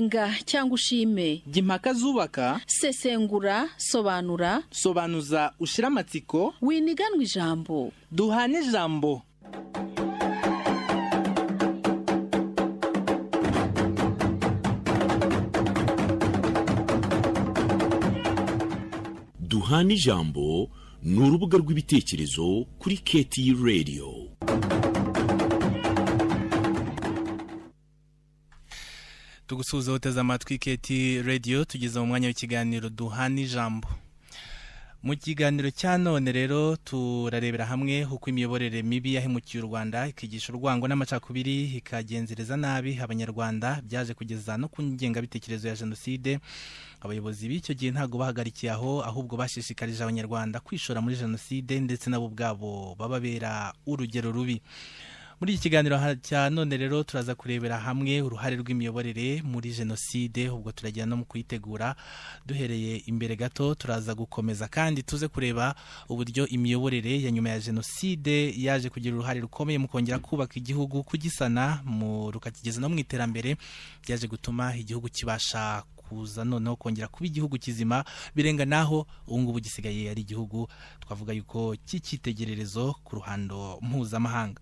Nenga cyangwa ushime. Jya impaka zubaka. Sesengura, sobanura. Sobanuza ushire amatsiko. Winiganwa ijambo. Duhane ijambo. Duhane ijambo ni urubuga rw'ibitekerezo kuri KT Radio. Tugusuhuza uteze amatwi KT Radio, tugeze mu mwanya w'ikiganiro Duhane ijambo. Mu kiganiro cya none rero turarebera hamwe uko imiyoborere mibi yahemukiye u Rwanda, ikigisha urwango n'amacakubiri, ikagenzereza nabi Abanyarwanda, byaje kugeza no ku ngengabitekerezo ya jenoside. Abayobozi b'icyo gihe ntago bahagarikiye aho, ahubwo bashishikarije Abanyarwanda kwishora muri jenoside, ndetse nabo ubwabo bababera urugero rubi. Muri iki kiganiro cya none rero turaza kurebera hamwe uruhare rw'imiyoborere muri jenoside, ubwo turagira no mu kuyitegura. Duhereye imbere gato turaza gukomeza kandi tuze kureba uburyo imiyoborere ya nyuma ya jenoside yaje kugira uruhare rukomeye mu kongera kubaka igihugu, kugisana, mu rukakigeza no mu iterambere, byaje gutuma igihugu kibasha kuza noneho kongera kuba igihugu kizima, birenga naho ubu ngubu gisigaye ari igihugu twavuga yuko cy'icyitegererezo ku ruhando mpuzamahanga.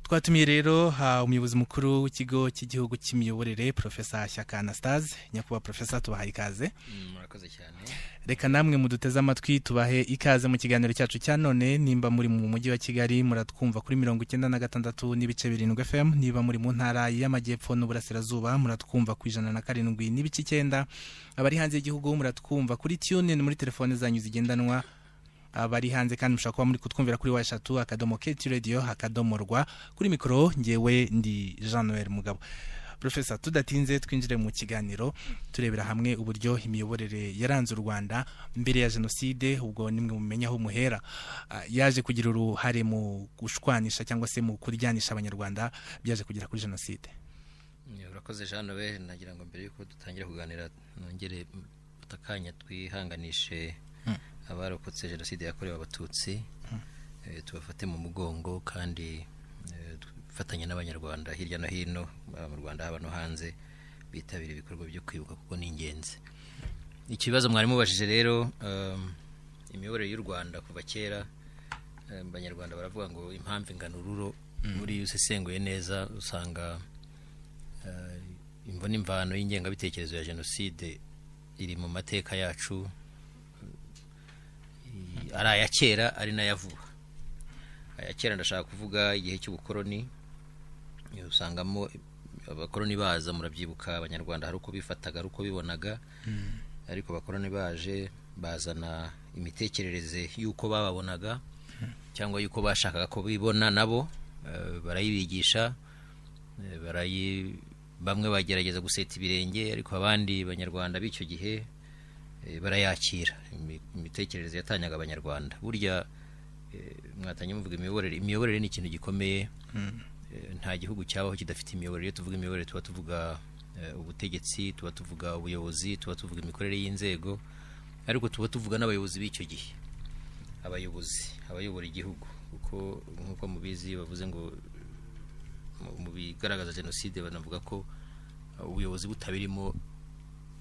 Twatumiye rero umuyobozi mukuru w'ikigo cy'igihugu cy'imiyoborere, Professor Shyaka Anastase. Nyakubahwa Professor, tubahaye ikaze. Murakoze cyane. Reka namwe muduteze amatwi tubahe ikaze mu kiganiro cyacu cya none. Nimba muri mu mujyi wa Kigali muratwumva kuri 96.7 FM, niba muri mu ntara y'Amajyepfo n'Uburasirazuba muratwumva ku 107.9, abari hanze y'igihugu muratwumva kuri TuneIn muri telefone zanyu zigendanwa. Abari hanze kandi mushobora kuba muri kutwumvira kuri w3.ktradio.rwa. Kuri mikoro ngewe ndi Jean Noel Mugabo. Professor, tudatinze twinjire mu kiganiro turebera hamwe uburyo imiyoborere yaranze u Rwanda mbere ya jenoside, ubwo nimwe mumenya aho muhera, yaje kugira uruhare mu gushwanisha cyangwa se mu kuryanisha Abanyarwanda, byaje kugera kuri jenoside. Urakoze Jean Noel. Nagira ngo mbere yuko dutangira kuganira nongere utakanya twihanganishe abarokotse jenoside yakorewe Abatutsi, tubafate mu mugongo kandi dufatanye n'Abanyarwanda hirya no hino mu Rwanda haba no hanze bitabira ibikorwa byo kwibuka kuko ni ingenzi. Ikibazo mwari mubajije rero, imiyoborere y'u Rwanda kuva kera, Abanyarwanda baravuga ngo impamvu ingana ururo. Muri usesenguye neza usanga imvo n'imvano y'ingengabitekerezo ya jenoside iri mu mateka yacu, ari aya kera ari n'aya vuba. Aya kera ndashaka kuvuga igihe cy'ubukoroni, usangamo abakoroni baza, murabyibuka Abanyarwanda hari uko bifataga, hari uko bibonaga, ariko abakoroni baje bazana imitekerereze y'uko bababonaga cyangwa y'uko bashakaga ko bibona nabo, barayibigisha, bamwe bagerageza guseta ibirenge, ariko abandi Banyarwanda b'icyo gihe barayakira. Imitekerereze yatanyaga Abanyarwanda. Burya mwatanye muvuga imiyoborere, imiyoborere ni ikintu gikomeye. Nta gihugu cyabaho kidafite imiyoborere. Iyo tuvuga imiyoborere tuba tuvuga ubutegetsi, tuba tuvuga ubuyobozi, tuba tuvuga imikorere y'inzego, ariko tuba tuvuga n'abayobozi b'icyo gihe, abayobozi, abayobora igihugu. Kuko nk'uko mubizi bavuze ngo mu bigaragaza jenoside banavuga ko ubuyobozi butabirimo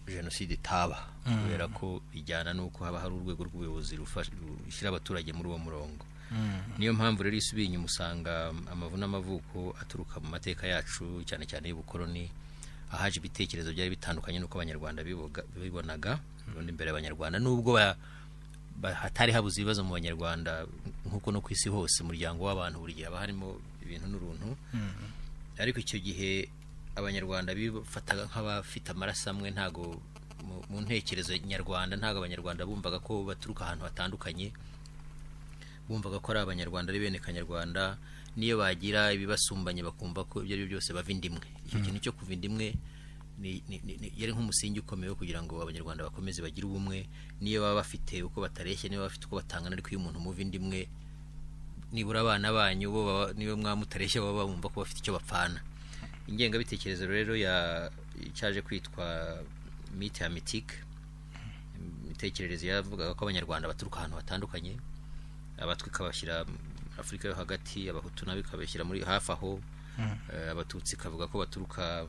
jenoside itaba, kubera ko bijyana n'uko haba hari urwego rw'ubuyobozi rushyira abaturage muri uwo murongo. Niyo mpamvu rero isubiye inyuma usanga amavu n'amavuko aturuka mu mateka yacu, cyane cyane y'ubukoroni, ahaje ibitekerezo byari bitandukanye n'uko Abanyarwanda bibonaga. Ubundi imbere y'Abanyarwanda, nubwo hatari habuze ibibazo mu Banyarwanda nk'uko no ku isi hose umuryango w'abantu buri gihe haba harimo ibintu n'uruntu, ariko icyo gihe Abanyarwanda bifataga nk'abafite amaraso amwe. Ntago mu ntekerezo nyarwanda ntago Abanyarwanda bumvaga ko baturuka ahantu hatandukanye, bumvaga ko ari Abanyarwanda, ari bene Kanyarwanda. Niyo bagira ibibasumbanye bakumva ko ibyo ari byo byose bava indimwe. Icyo kintu cyo kuva indimwe yari nk'umusingi ukomeye kugira ngo Abanyarwanda bakomeze bagire ubumwe, niyo baba bafite uko batareshya, niyo bafite uko batangana, ariko iyo umuntu muva indimwe nibura abana banyu bo niyo mwamutareshya baba bumva ko bafite icyo bapfana. Ingengabitekerezo rero ya cyaje kwitwa mythe hamitique, imitekerereze yavugaga ko Abanyarwanda baturuka ahantu hatandukanye, Abatwa ikabashyira Afurika yo hagati, Abahutu nabo ikabashyira muri hafi aho, Abatutsi ikavuga ko baturuka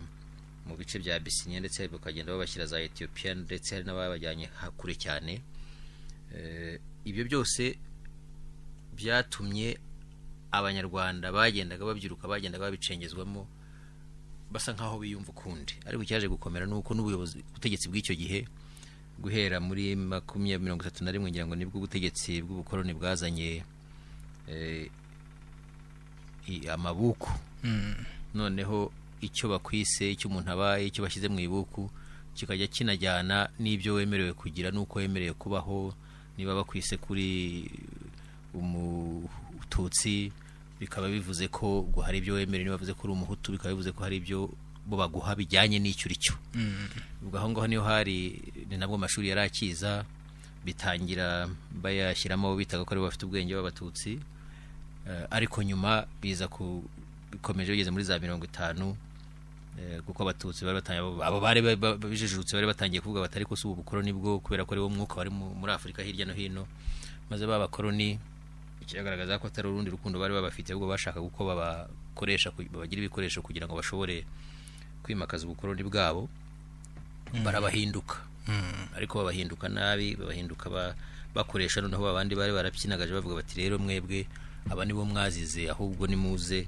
mu bice bya Abisinia, ndetse bakagenda babashyira za Ethiopia, ndetse hari n'ababajyanye kure cyane. Ibyo byose byatumye Abanyarwanda bagendaga babyiruka, bagendaga babicengezwamo, basa nkaho biyumva ukundi. Ariko cyaje gukomera nuko n'ubuyobozi, ubutegetsi bw'icyo gihe, guhera muri 2031, ngira ngo nibwo ubutegetsi bw'ubukoloni bwazanye amabuku. Noneho icyo bakwise, icyo umuntu abaye, icyo bashyize mu ibuku kikajya kinajyana n'ibyo wemerewe kugira n'uko wemerewe kubaho. Niba bakwise kuri Umututsi, bikaba bivuze ko ubwo hari ibyo wemerewe; niba bavuze ko uri Umuhutu, bikaba bivuze ko hari ibyo bo baguha bijyanye n'icyo uri cyo. Ubwo aho ngaho niho hari, ni nabwo amashuri yari akiza, bitangira bayashyiramo abo bitaga ko aribo bafite ubwenge b'Abatutsi. Ariko nyuma biza ku bikomeje bigeze muri za 50, kuko Abatutsi bari batangiye, abo bari bijijutse bari batangiye kuvuga batari ko si ubu bukoloni bwo, kubera ko ariwo mwuka wari muri Afurika hirya no hino. Maze ba bakoloni, ikigaragaza ko atari urundi rukundo bari babafite, ahubwo bashakaga uko babakoresha, babagira ibikoresho kugira ngo bashobore kwimakaza ubukoloni bwabo, barabahinduka. Ariko babahinduka nabi, babahinduka bakoresha noneho abandi bari barapyinagaje, bavuga bati: "Rero mwebwe aba nibo mwazize, ahubwo nimuze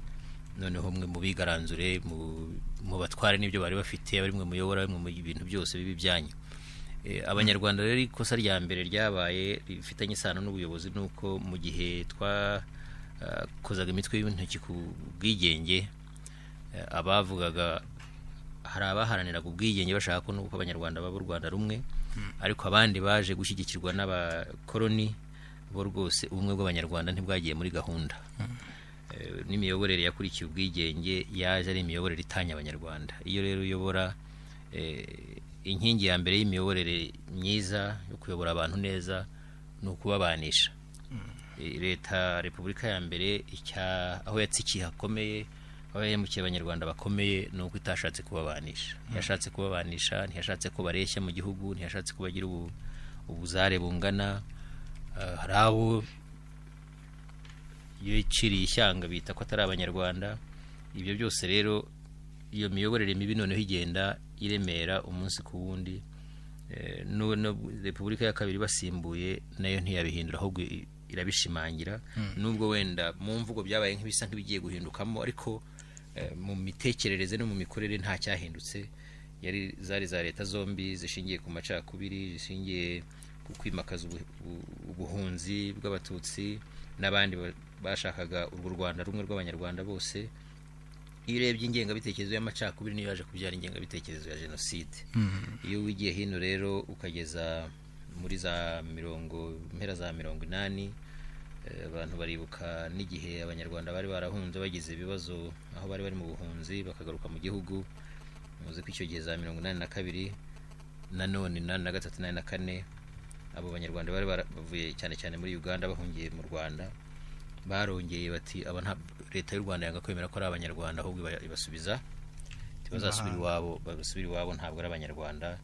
noneho mwe mubigaranzure, mu batware n'ibyo bari bafite, abari mwe muyobora, mwe mu ibintu byose bibi byanyu." Abanyarwanda rero, ikosa rya mbere ryabaye rifitanye isano n'ubuyobozi ni uko mu gihe twakozaga imitwe y'intoki ku bwigenge, abavugaga, hari abaharaniraga ubwigenge bashaka ko nuko Abanyarwanda baba u Rwanda rumwe, ariko abandi baje gushyigikirwa n'abakoloni bo rwose ubumwe bw'Abanyarwanda ntibwagiye muri gahunda. N'imiyoborere yakurikiye ubwigenge yaje ari imiyoborere itanya Abanyarwanda. Iyo rero uyobora, inkingi ya mbere y'imiyoborere myiza, yo kuyobora abantu neza, ni ukubabanisha. Leta Repubulika ya mbere, aho yatsikiye hakomeye, aho yahemukiye Abanyarwanda bakomeye, ni uko itashatse kubabanisha. Ntiyashatse kubabanisha, ntiyashatse ko bareshya mu gihugu, ntiyashatse ko bagira ubuzare bungana. Hari abo yiciriye ishyanga bita ko atari Abanyarwanda. Ibyo byose rero, iyo miyoborere mibi noneho igenda iremera umunsi ku wundi. No Repubulika ya kabiri basimbuye nayo ntiyabihindura, ahubwo irabishimangira, nubwo wenda mu mvugo byabaye nk'ibisa nk'ibigiye guhindukamo, ariko mu mitekerereze no mu mikorere nta cyahindutse. Yari zari za leta zombi zishingiye ku macakubiri, zishingiye ku kwimakaza ubuhunzi bw'Abatutsi n'abandi bashakaga urwo Rwanda rumwe rw'Abanyarwanda bose. Iyo urebye, ingengabitekerezo y'amacakubiri niyo yaje kubyara ingengabitekerezo ya jenoside. Iyo wigiye hino rero ukageza muri za mirongo mpera za 80, abantu baribuka n'igihe Abanyarwanda bari barahunze, bagize ibibazo aho bari bari mu buhunzi, bakagaruka mu gihugu. Muzi ko icyo gihe za 82, nanone 83, 84, abo Banyarwanda bari bavuye cyane cyane muri Uganda bahungiye mu Rwanda, barongeye bati aba nta, leta y'u Rwanda yanga kwemera ko ari Abanyarwanda, ahubwo ibasubiza, ntibazasubira iwabo, basubira iwabo, ntabwo ari Abanyarwanda.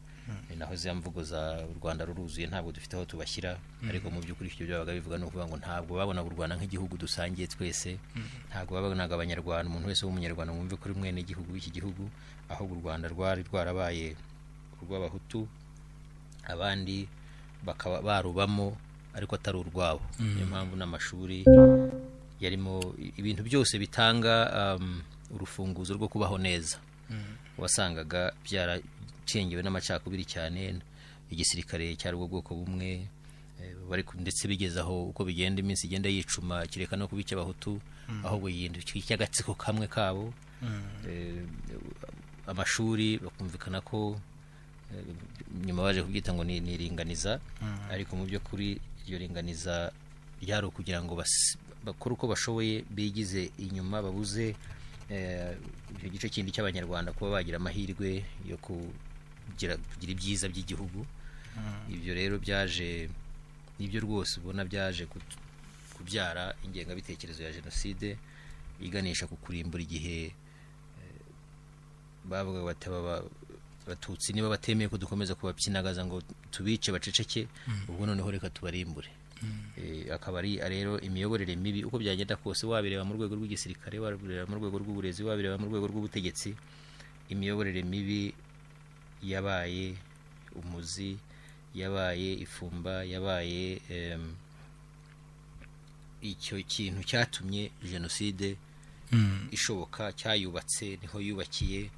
Ni naho za mvugo za "u Rwanda ruruzuye, ntabwo dufite aho tubashyira". Ariko mu by'ukuri icyo byabaga bivuga ni ukuvuga ngo ntabwo babonaga u Rwanda nk'igihugu dusangiye twese, ntabwo babonaga Abanyarwanda, umuntu wese w'Umunyarwanda wumve ko uri mwene gihugu w'iki gihugu, ahubwo u Rwanda rwari rwarabaye urw'Abahutu, abandi bakaba barubamo ariko atari urwabo. Niyo mpamvu n'amashuri yarimo ibintu byose bitanga urufunguzo rwo kubaho neza, wasangaga byaracengewe n'amacakubiri cyane. Igisirikare cyari ubwo bwoko bumwe, ndetse bigeze aho uko bigenda iminsi igenda yicuma, kireka no kuba icy'Abahutu, ahubwo yihinduka icy'agatsiko kamwe kabo. Amashuri bakumvikana ko nyuma baje kubyita ngo ni iringaniza, ariko mu by'ukuri iryo ringaniza ryari ukugira ngo bakore uko bashoboye bigize inyuma, babuze icyo gice kindi cy'Abanyarwanda kuba bagira amahirwe yo kugira ibyiza by'igihugu. Ibyo rero byaje, nibyo rwose ubona byaje kubyara ingengabitekerezo ya jenoside iganisha ku kurimbura, igihe bavugaga bati aba Batutsi niba batemeye ko dukomeza kubapyinagaza ngo tubice baceceke, ubwo noneho reka tubarimbure. Akaba ari rero imiyoborere mibi, uko byagenda kose, wabireba mu rwego rw'igisirikare, wabireba mu rwego rw'uburezi, wabireba mu rwego rw'ubutegetsi. Imiyoborere mibi yabaye umuzi, yabaye ifumba, yabaye icyo kintu cyatumye jenoside ishoboka, cyayubatse, niho yubakiye,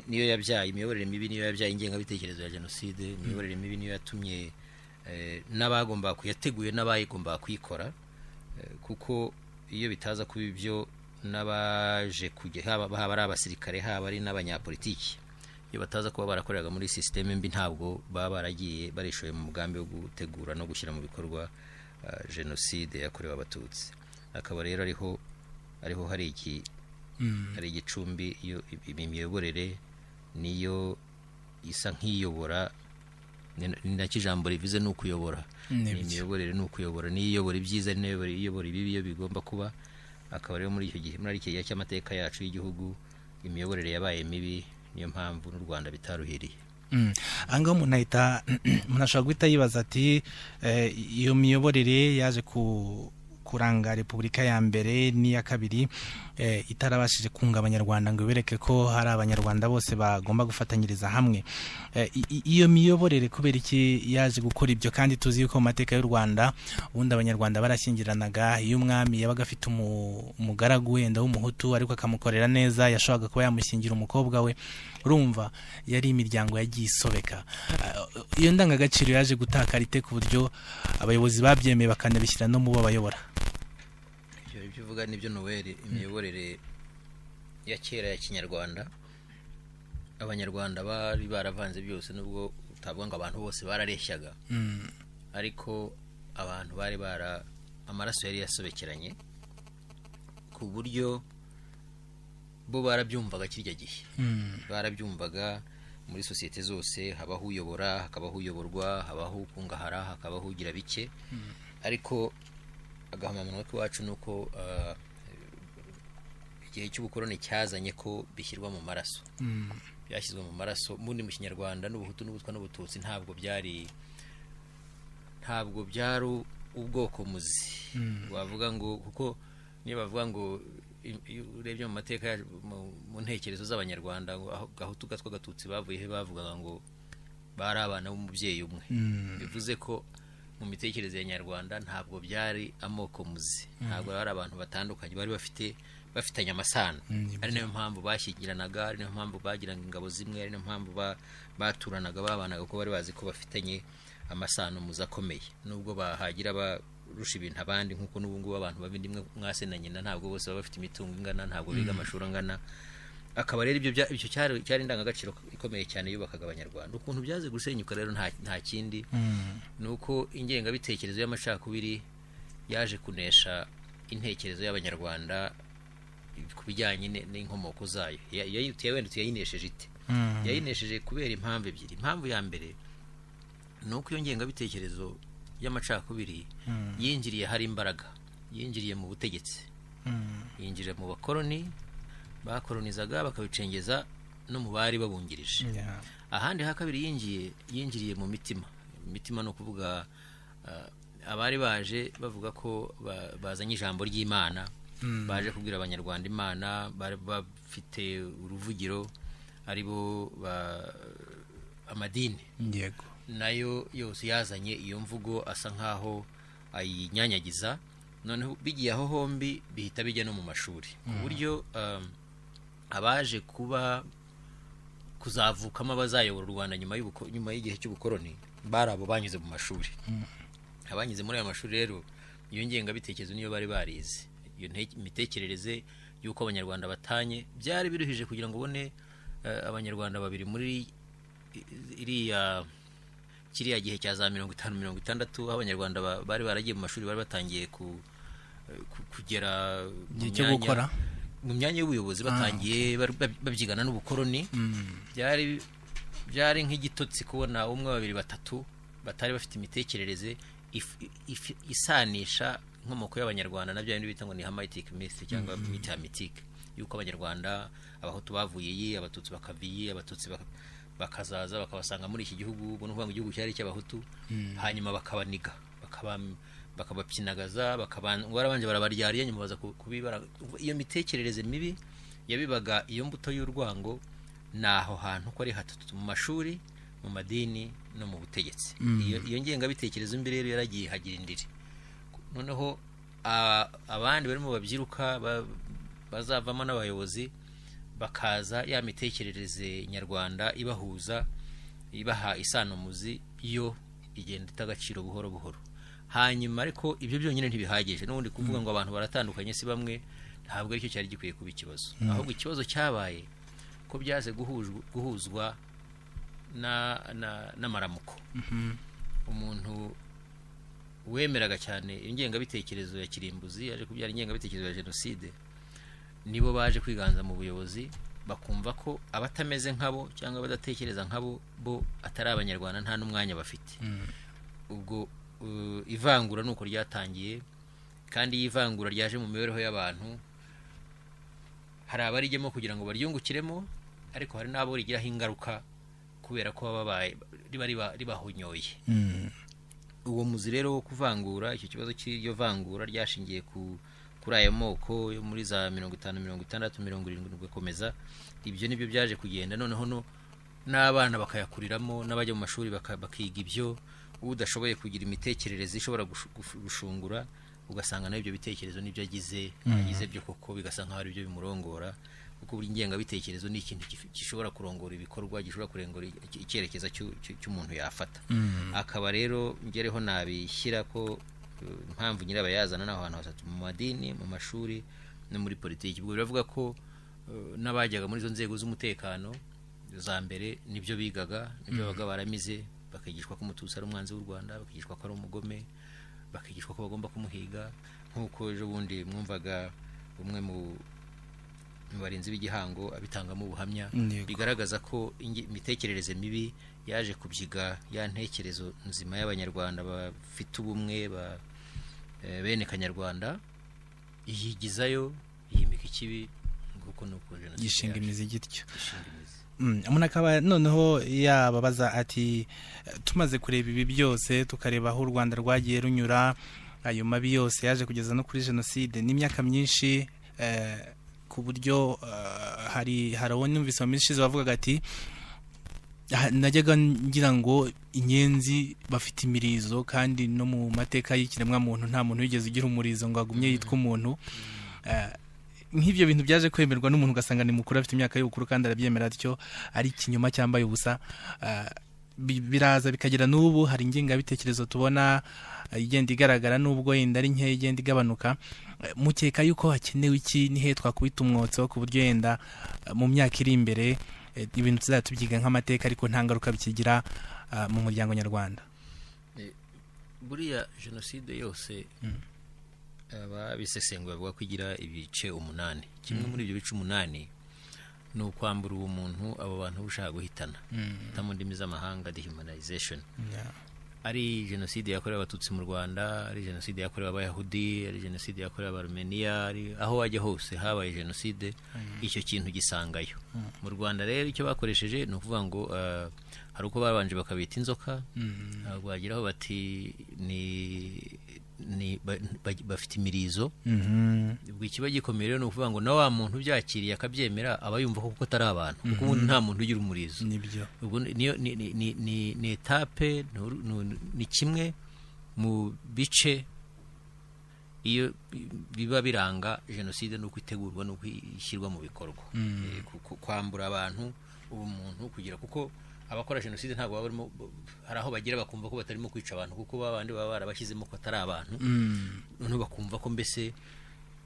niyo yabyaye imiyoborere mibi, niyo yabyaye ingengabitekerezo ya jenoside. Imiyoborere mibi niyo yatumye n'abagomba kuyateguye n'abayigomba kuyikora, kuko iyo bitaza kuba ibyo, n'abaje kujya, haba ari abasirikare, haba ari n'abanyapolitiki, iyo bataza kuba barakoreraga muri sisiteme mbi, ntabwo baba baragiye barishoye mu mugambi wo gutegura no gushyira mu bikorwa jenoside yakorewe Abatutsi. Akaba rero ariho hari iki, hari igicumbi. Iyo imiyoborere niyo isa nk'iyobora, ni nacyo ijambo rivuze, ni ukuyobora. Imiyoborere ni ukuyobora, niyo iyobora ibyiza, niyo iyobora ibibi iyo bigomba kuba. Akaba rero muri icyo gihe, muri iki gihe cy'amateka yacu y'igihugu, imiyoborere yabaye mibi, niyo mpamvu n'u Rwanda bitaruhiriye. Ahangaha umuntu ashobora guhita yibaza ati iyo miyoborere yaje kuranga Repubulika ya mbere n'iya kabiri, itarabashije kunga Abanyarwanda ngo ibereke ko hari Abanyarwanda bose bagomba gufatanyiriza hamwe, iyo miyoborere kubera iki yaje gukora ibyo, kandi tuzi yuko mu mateka y'u Rwanda ubundi Abanyarwanda barashyingiranaga? Iyo umwami yabaga afite umugaragu wenda w'Umuhutu ariko akamukorera neza, yashoboraga kuba yamushyingira umukobwa we. Urumva yari imiryango yagiye isobeka. Iyo ndangagaciro yaje gutakara ite, ku buryo abayobozi babyemeye bakanabishyira no mu bo bayobora? Ibyo uvuga nibyo, Noel. Imiyoborere ya kera ya kinyarwanda, Abanyarwanda bari baravanze byose, nubwo utavuga ngo abantu bose barareshyaga, ariko abantu bari bara amaraso yari yasobekeranye, ku buryo bo barabyumvaga kirya gihe. Barabyumvaga muri sosiyete zose, habaho uyobora, hakabaho uyoborwa, habaho ukungahara, hakabaho ugira bike. Ariko agahomamunwa k'iwacu ni uko igihe cy'ubukoroni cyazanye ko bishyirwa mu maraso, byashyizwe mu maraso. Mundi mu Kinyarwanda n'Ubuhutu n'Ubutwa n'Ubututsi ntabwo byari ubwoko muzi wavuga ngo, kuko niyo bavuga ngo, iyo urebye mu mateka, mu ntekerezo z'Abanyarwanda, ngo aho Gahutu, Gatwa, Gatutsi bavuye he, bavugaga ngo bari abana b'umubyeyi umwe. Bivuze ko mu mitekerereze ya nyarwanda ntabwo byari amoko muzi, ntabwo bari abantu batandukanye, bari bafitanye amasano. Ari nayo mpamvu bashyingiranaga, ari nayo mpamvu bagiraga ingabo zimwe, ari nayo mpamvu baturanaga, babanaga, kuko bari bazi ko bafitanye amasano muzi akomeye, nubwo bahagira barusha ibintu abandi, nk'uko n'ubu ngubu abantu baba indimwe mwase na nyina, ntabwo bose baba bafite imitungo ingana, ntabwo biga amashuri angana. Akaba rero ibyo cyari indangagaciro ikomeye cyane yubakaga Abanyarwanda. Ukuntu byaze gusenyuka rero nta kindi, ni uko ingengabitekerezo y'amacakubiri yaje kunesha intekerezo y'Abanyarwanda ku bijyanye n'inkomoko zayo. Wenda tuyayinesheje ite? Yayinesheje kubera impamvu ebyiri. Impamvu ya mbere ni uko iyo ngengabitekerezo y'amacakubiri yinjiriye hari imbaraga, yinjiriye mu butegetsi, yinjira mu bakoroni bakoronizaga, bakabicengeza no mu bari babungirije. Ahandi ha kabiri yinjiriye mu mitima. Imitima ni ukuvuga abari baje bavuga ko bazanye ijambo ry'Imana, baje kubwira Abanyarwanda Imana, bari bafite uruvugiro, ari bo amadini nayo yose yazanye iyo mvugo, asa nkaho ayinyanyagiza. Noneho bigiye aho hombi, bihita bijya no mu mashuri, ku buryo abaje kuba kuzavukamo abazayobora u Rwanda nyuma y'igihe cy'ubukoroni bari abo banyuze mu mashuri. Abanyuze muri ayo mashuri rero, iyo ngengabitekerezo niyo bari barize, iyo imitekerereze y'uko Abanyarwanda batanye. Byari biruhije kugira ngo ubone Abanyarwanda babiri muri iriya kiriya gihe cya za 50, 60, aho Abanyarwanda bari baragiye mu mashuri, bari batangiye kugera mu Igihe cyo gukora. Mu myanya y'ubuyobozi, batangiye babyigana n'ubukoroni. Byari nk'igitotsi kubona umwe, babiri, batatu batari bafite imitekerereze isanisha inkomoko y'Abanyarwanda na bya bindi bita ngo ni Hamitic myth cyangwa mythe hamitique, yuko Abanyarwanda, Abahutu bavuye iyi, Abatutsi bakava iyi, Abatutsi bakazaza bakabasanga muri iki gihugu. Ubwo ni ukuvuga ngo igihugu cyari icy'Abahutu, hanyuma bakabaniga, bakabapyinagaza, barabanje barabaryariye, nyuma baza kubibara. Iyo mitekerereze mibi yabibaga iyo mbuto y'urwango. Ni aho hantu uko ari hatatu, mu mashuri, mu madini no mu butegetsi. Iyo ngengabitekerezo mbi rero yaragiye hagira indiri. Noneho abandi barimo babyiruka bazavamo n'abayobozi, bakaza ya mitekerereze nyarwanda ibahuza, ibaha isano muzi, yo igenda ita agaciro buhoro buhoro. Hanyuma ariko ibyo byonyine ntibihagije. N'ubundi kuvuga ngo abantu baratandukanye, si bamwe, ntabwo aricyo cyari gikwiye kuba ikibazo. Ahubwo ikibazo cyabaye ko byaze guhuzwa n'amaramuko. Umuntu wemeraga cyane ingengabitekerezo ya kirimbuzi yaje kubyara ingengabitekerezo ya jenoside, nibo baje kwiganza mu buyobozi, bakumva ko abatameze nkabo cyangwa abadatekereza nkabo bo atari Abanyarwanda, nta n'umwanya bafite. Ubwo ivangura nuko ryatangiye. Kandi iyo ivangura ryaje mu mibereho y'abantu, hari abarijyamo kugira ngo baryungukiremo, ariko hari n'abo rigiraho ingaruka kubera ko baba babaye riba ribahonyoye. Uwo muzi rero wo kuvangura, icyo kibazo cy'iryo vangura ryashingiye kuri ayo moko yo muri za 50, 60, 70 bigakomeza, ibyo nibyo byaje kugenda noneho no n'abana bakayakuriramo, n'abajya mu mashuri bakiga ibyo. Udashoboye kugira imitekerereze ishobora gushungura, ugasanga nawe ibyo bitekerezo nibyo agize byo koko, bigasa nkaho ari byo bimurongora, kuko buri ngengabitekerezo ni ikintu gishobora kurongora ibikorwa, gishobora kurengora icyerekezo cy'umuntu yafata. Akaba rero ngereho nabishyira ko impamvu nyirabayazana n'aho hantu hatatu: mu madini, mu mashuri no muri politiki. Ubwo biravuga ko n'abajyaga muri izo nzego z'umutekano za mbere nibyo bigaga, nibyo babaga baramize, bakigishwa ko Umututsi ari umwanzi w'u Rwanda, bakigishwa ko ari umugome, bakigishwa ko bagomba kumuhiga, nk'uko ejo bundi mwumvaga umwe mu barinzi b'igihango abitangamo ubuhamya. Bigaragaza ko imitekerereze mibi yaje kubyiga ya ntekerezo nzima y'Abanyarwanda bafite ubumwe, ba bene kanyarwanda, iyigizayo, yimika ikibi. Nguko nuko jenoside gishinga yaje. Imizi gityo. Gishinga imizi. Umuntu akaba noneho yababaza ati: tumaze kureba ibi byose, tukareba aho u Rwanda rwagiye runyura, ayo mabi yose yaje kugeza no kuri jenoside n'imyaka myinshi, ku buryo hari uwo numvise mu minsi ishize bavugaga ati: najyaga ngira ngo inyenzi bafite imirizo, kandi no mu mateka y'ikiremwamuntu nta muntu wigeze ugira umurizo ngo agumye yitwa umuntu." Nk'ibyo bintu byaje kwemerwa n'umuntu, ugasanga ni mukuru, afite imyaka y'ubukuru, kandi arabyemera atyo, ari ikinyoma cyambaye ubusa. Biraza bikagera n'ubu, hari ingengabitekerezo tubona igenda igaragara, n'ubwo yenda ari nkeya, igenda igabanuka. Mukeka yuko hakenewe iki? Ni he twakubita umwotso ku buryo yenda mu myaka iri imbere ibintu tuzajya tubyiga nk'amateka, ariko nta ngaruka bikigira mu muryango nyarwanda? Buriya jenoside yose, ababisesenguye bavuga ko igira ibice 8. Kimwe muri ibyo bice 8 ni ukwambura ubumuntu abo bantu ushaka guhitana, bita mu ndimi z'amahanga dehumanization. Ari jenoside yakorewe Abatutsi mu Rwanda, ari jenoside yakorewe Abayahudi, ari jenoside yakorewe Abarumeniya, ari aho wajya hose habaye jenoside, icyo kintu gisangayo. Mu Rwanda rero icyo bakoresheje ni ukuvuga ngo hari uko babanje bakabita inzoka, bageraho bati ni bafite imirizo. Ubwo ikiba gikomeye rero ni ukuvuga ngo na wa muntu ubyakiriye akabyemera, aba yumva koko atari abantu, kuko ubundi nta muntu ugira umurizo. Nibyo. Ubwo niyo ni étape, ni kimwe mu bice iyo biba biranga jenoside, n'uko itegurwa n'uko ishyirwa mu bikorwa. Kwambura abantu ubumuntu, kugira kuko abakora jenoside ntabwo baba barimo, hari aho bagera bakumva ko batarimo kwica abantu, kuko babandi baba barabashyizemo ko atari abantu, noneho bakumva ko mbese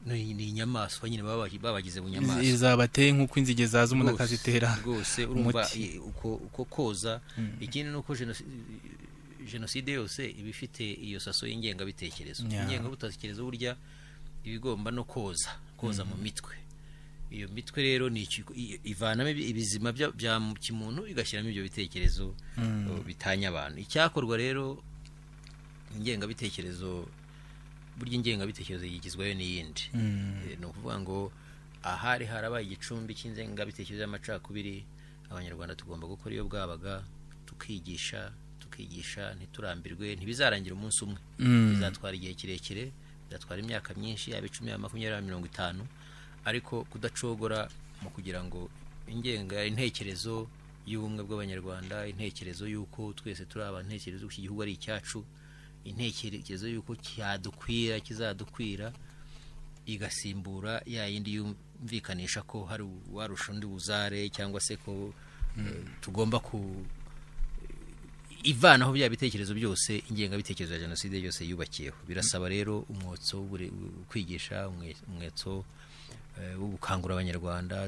ni inyamaswa nyine, baba babagize bunyamaswa. Izabateye nk'uko inzige zaza umuntu akazitera Rwose urumva umuti. Uko koza. Ikindi ni uko jenoside yose iba ifite iyo saso y'ingengabitekerezo. Ingengabitekerezo burya iba igomba no koza mu mitwe. Iyo mitwe rero ni ivanamo ibizima bya kimuntu, igashyiramo ibyo bitekerezo bitanya abantu. Icyakorwa rero, ingengabitekerezo, burya ingengabitekerezo yigizwayo n'iyindi. Ni ukuvuga ngo ahari harabaye igicumbi cy'ingengabitekerezo y'amacakubiri, Abanyarwanda tugomba gukora iyo bwabaga, tukigisha ntiturambirwe. Ntibizarangira umunsi umwe, bizatwara igihe kirekire, bizatwara imyaka myinshi, yaba 10, yaba 20, yaba 50, ariko kudacogora mu kugira ngo Ingenga intekerezo y'ubumwe bw'Abanyarwanda, intekerezo y'uko twese turi abantu, intekerezo y'uko iki gihugu ari icyacu, intekerezo y'uko cyadukwira, kizadukwira, igasimbura ya yindi yumvikanisha ko hari uwarusha undi buzare, cyangwa se ko tugomba ku ivanaho bya bitekerezo byose ingengabitekerezo ya jenoside yose yubakiyeho. Birasaba rero umwotso kwigisha, umwotso wo gukangura Abanyarwanda.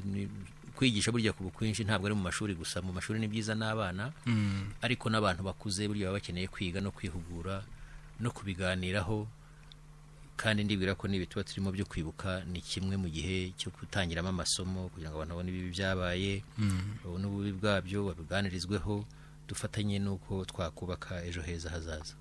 Kwigisha burya ku bukwinshi ntabwo ari mu mashuri gusa. Mu mashuri ni byiza n'abana, ariko n'abantu bakuze burya baba bakeneye kwiga no kwihugura no kubiganiraho. Kandi ndibwira ko n'ibi tuba turimo byo kwibuka ni kimwe mu gihe cyo gutangiramo amasomo, kugira ngo abantu babone ibibi byabaye, babone ububi bwabyo, babiganirizweho, dufatanye n'uko twakubaka ejo heza hazaza.